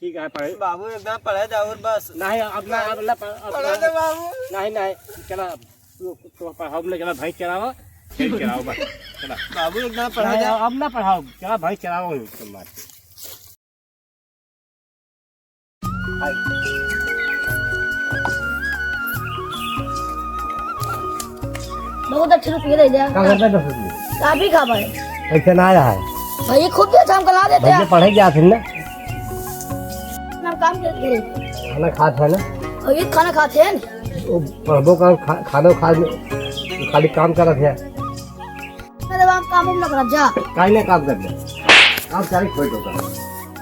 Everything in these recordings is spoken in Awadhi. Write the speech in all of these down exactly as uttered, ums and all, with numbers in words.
ठीक है, पढ़े। बाबू, एकदम पढ़े जाओ और बस। नहीं, अब ना, अब ना, अब पढ़े ना। दे बाबू। नहीं, नहीं, चला, अब तू, तू पढ़ाओ, अपने चला, भैंस चरावा, खेत चरावा, बस, चला। बाबू, एकदम पढ़े नहीं, जा। अब ना पढ़ाओ, चला, भैंस चरावा, तुम बात। बहुत अच्छे रुपये दे दिया। का करता है दस रुपये? काफी खा भाई। पैसा ना आया है। भाई, खुद भी अच्छा हमको ला देते भैया हैं। पढ़े गया थे ना। हम काम करते हैं। खाना खात है ना। और ये खाना खाते हैं। वो पढ़बो का खा-, खाना खा, खाली काम करत है। मतलब, हम काम उम ना करब जा। काहे ना काम करब? काम करे, कोई तो करे।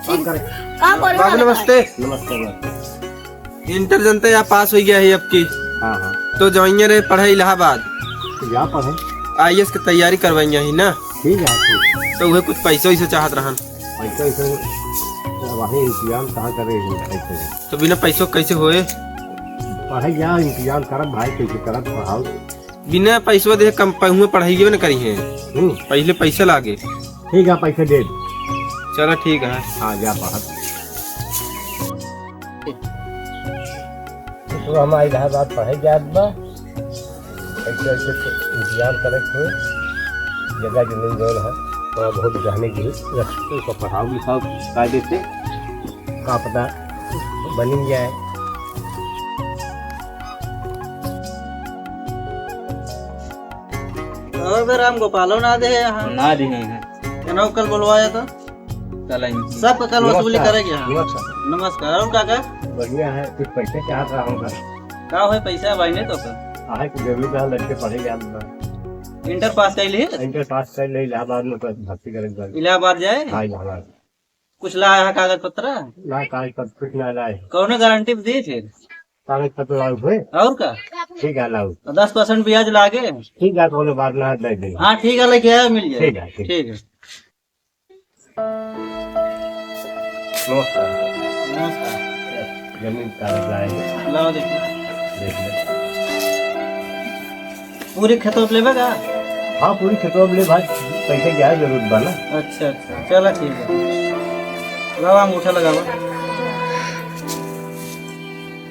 काम करे। काम करे बाबू, ना नमस्ते। नमस्ते, नमस्ते। इंटर जनता या पास होइ गया है अब की। हाँ, हाँ। तो जवइया रहे पढ़े इलाहाबाद। तो जा पढ़े। आईएएस की तैयारी करवइया ही ना। ठीक है, ठीक। तो उहे कुछ पैसा वैसा चाहत रहन। पैसा वैसा वही इंतजाम कहाँ करे हैं पैसे? तो बिना पैसों कैसे होए? पढ़े जा, इंतजाम करब भाई, कैसे करब, पढ़ाओ। बिना पैसवा देहे कम पहुँच पढ़ाई न करी है। हम्म। पहले पैसा लागे। ठीक है, पैसा दे। चला ठीक है। हाँ, जा पढ़त। तो हम इलाहाबाद पढ़े जात बा। ऐसे ऐसे तो इंतजाम करे के हुए। जगह जमीन जौन है, थोड़ा बहुत गहने गिरवी रख के उसको पढ़ाओ लिखाओ कायदे से। का पता बनी जाए। और बे राम गोपालो ना दे यहाँ। ना दे हैं। केना कल बोलवाया था? कल आएंगे। सब कल वसूली नमस्कार। करेंगे यहाँ। नमस्कार। नमस्कार। और काका? बढ़िया है, कुछ पैसे चाहत रहा हूँ। का होए पैसा भाई ने तो का? आहे कुछ जरूरी रहा, लड़के पढ़े जात बा। इंटर पास कर लिए? इंटर पास कर ले, इलाहाबाद में तो भर्ती करे के बा। इलाहाबाद जाए? हाँ, इलाहाबाद। कुछ लाया है कागज पत्र? ना, कागज पत्र कुछ ना लाए। कौनो गारंटी दी फिर? कागज पत्र लाओ फिर। और का? ठीक है, लाओ। तो दस परसेंट ब्याज लागे। ठीक है, कौनो बात ना, दे दे। हाँ, ठीक है, लेके आया, मिल जाए। ठीक है, ठीक। ठीक है। नमस्कार। नमस्कार। जमीन कागज लाए हैं। लाओ देखिए। देख ले। पूरे खेतवा पे लेबे का? हाँ, पूरी खेतवा पे ले भाई, पैसे क्या है जरूरत बा ना। अच्छा, अच्छा, चला ठीक है। लावा अंगूठा लगावा।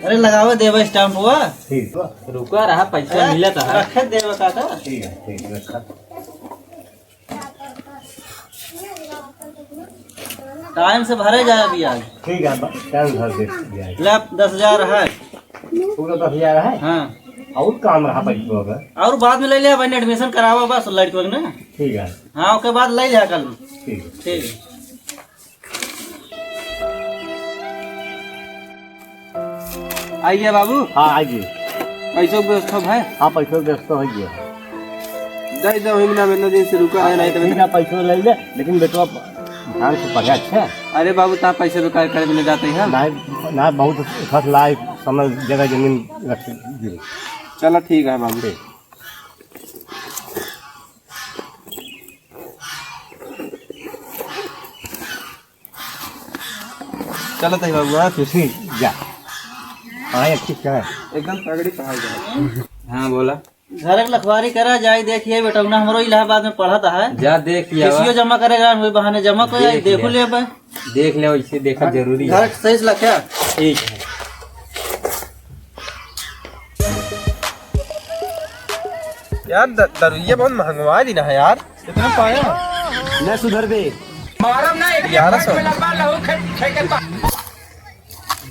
अरे लगावा देवा स्टाम्प हुआ। ठीक बा। रुका रहा, पैसा अरे, मिलत है। रखे देवा काका। ठीक है, ठीक है, रखा। टाइम से भरे जाए ब्याज। ठीक है, ब-, टाइम भर दे ब्याज। ले, दस हजार है। पूरा दस हजार है? हाँ। और काम रहा बच्चों का? और बाद में ले लिया, भाई, एडमिशन करावा बस लड़कों ने। ठीक है। हाँ, ओके बाद ले लिया कल। ठीक है। ठीक है। आइए बाबू। हाँ, आइए। पैसों की व्यवस्था है? हाँ, पैसों की व्यवस्था हो गया। दे दो, हम ना, मैं दिन से रुका है, नहीं तो ठीक है, पैसों ले ले, लेकिन बेटवा ध्यान से पढ़े, अच्छा? अरे बाबू, ता पैसे बेकार करे में जाते हैं। ना, ना, बहुत फसला है, समय जगह जमीन रख दे। चलो ठीक है बाबू। ठीक। चलत है बाबू, हाँ, खुशी, जा। हाँ, एक चीज कहे। एकदम तगड़ी पढ़ाई जाए। हाँ, बोला। घर के लखवारी करा जाए, देखिए बेटौना हमरो इलाहाबाद में पढ़त है। जा देख लिया। फीसियो जमा करे गए, वही बहाने जमा कर आई, देख देखो लिया। ले बे। देख ले, वैसे देखा हाँ, जरूरी घर है। सही से लख्या। ठीक है। यार, द-, दरुइया बहुत महंगवा दी ना है यार। कितना पाया? न सुधर बे। मारम ना, एक ग्यारह सौ। में लंबा लहू खे-, खे के पा-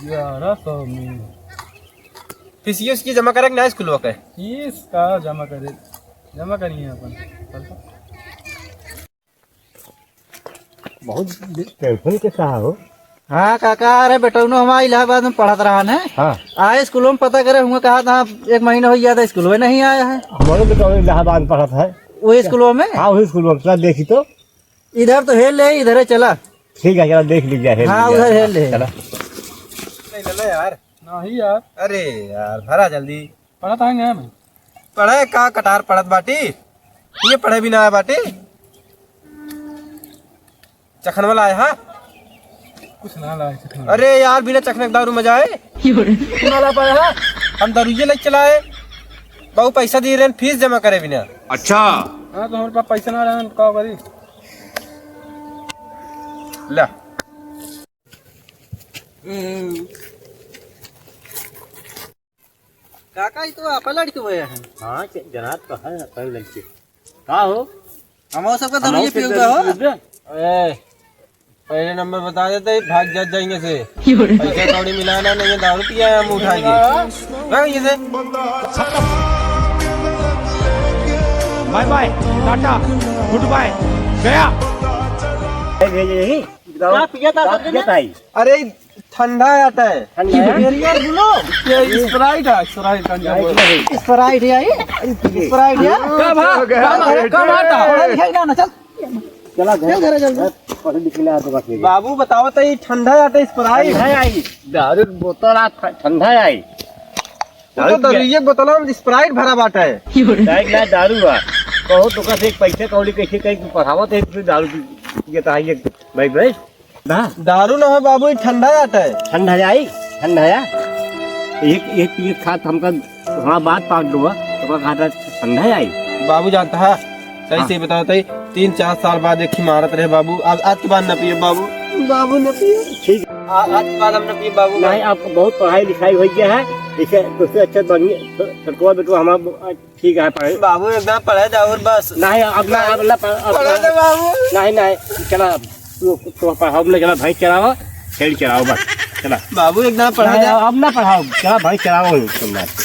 ग्यारह सौ में। फीसियो उसकी जमा करे कि ना स्कूल के? फीस का जमा करे? जमा करिए अपन। बहुत टेंशन के कहा हो? हाँ काका, अरे बेटौनो हमारा इलाहाबाद में पढ़त रहा ने। हाँ। आए स्कूलों में पता करे, हुआ कहा था एक महीना हो गया था, स्कूल में नहीं आया है। हमारे बेटौनो इलाहाबाद में पढ़त है। वही स्कूलों में? हाँ, वही स्कूलों में। चला देखी तो। इधर तो हेल ले, इधर है, चला। ठीक है, चला देख लीजिए, हेल हाँ, लीजिए। उधर हेल ले। चला। नहीं, ले ले यार। नहीं यार। अरे यार, भरा जल्दी। पढ़त है ना मैं। पढ़े का कटार पढ़त बाटी? ये पढ़े भी ना आए बाटी? चखन वाला आए, हाँ? कुछ ना लाए चखन। अरे यार, बिना चखने के दारू मजा आए? क्यों रे? तू ना ला पाए, हाँ? हम दारू ये लेके चला आए। बाबू पैसा दिए रहे, फीस जमा करे बिना। अच्छा। हाँ, तो हमारे पास पैसा ना रहे, का करी? ला। काका, ई तो आपन लड़के हुए हैं। हाँ, के-, जनात तो है, अपन लड़के। का हो? हम सबके हम दारू ये सबके पियोगे दारू हो? पियोगे? ए, पहले नंबर बता देते ही भाग जात जाएंगे से। पैसा कौड़ी मिलाना नहीं है, दारू पिया है हम उठाएंगे। भाग ये से। Bye bye, tata, goodbye, गया। ए, भेजे नहीं, बताओ। क्या पिया था का सबने? पिया था ही? अरे, ठंडा आता है। ठंडा है? Beer बोलो। ये Sprite है, Sprite, ठंडा बोलो। Sprite है, ये? Sprite है? का भा? का भा? का भा? अरे, है ना, ना, चल। चला घर। चल, घर, चल। पढ़े लिखे ला तो बात है। बाबू, बताओ तो, ये ठंडा आता है, Sprite? ठंडा आई। दारू की बोतल आ, ठ-, ठंडा आई। वो तो दारू दारू, ये बोतल में Sprite भरा बाटा है। Sprite ना, दारू बा। कहो तो का से एक पैसा कौड़ी कैसे कहीं पढ़ावत है, फिर दारू पी-, ये तो आई है। भाई, भाई। दा-, दारू ना हो बाबू, ई ठंडा आटा है। ठंडा आई, ठंडा आया। एक, एक, एक खात हमका, हाँ, बात पाट लूँगा, तो का खाता ठंडा आई। बाबू जानता है, सही हाँ। से बताओ तो, तीन चार साल बाद एक ही मारत रहे बाबू। आज, आज के बाद ना पिए बाबू, बाबू ना पिए। ठीक। आ-, आज के बाद हम ना पिए बाबू। नहीं, आप बहुत पढ़ाई लिखाई हो गया है, इसे, उससे अच्छा बढ़िया, छोटवा बेटवा हमारा ठीक है, पढ़े। बाबू, एकदम पढ़े जाओ और बस। नहीं, अब ना, अब ना, अब पढ़े ना। दे बाबू। नहीं, नहीं, चला, तू, तू पढ़ाओ, अपने चला, भैंस चराओ, छेड़ी चराओ, बस, चला। बाबू, एकदम पढ़े नहीं, जाओ। अब ना पढ़ाओ, चला, भैंस चराओ, तुम बस।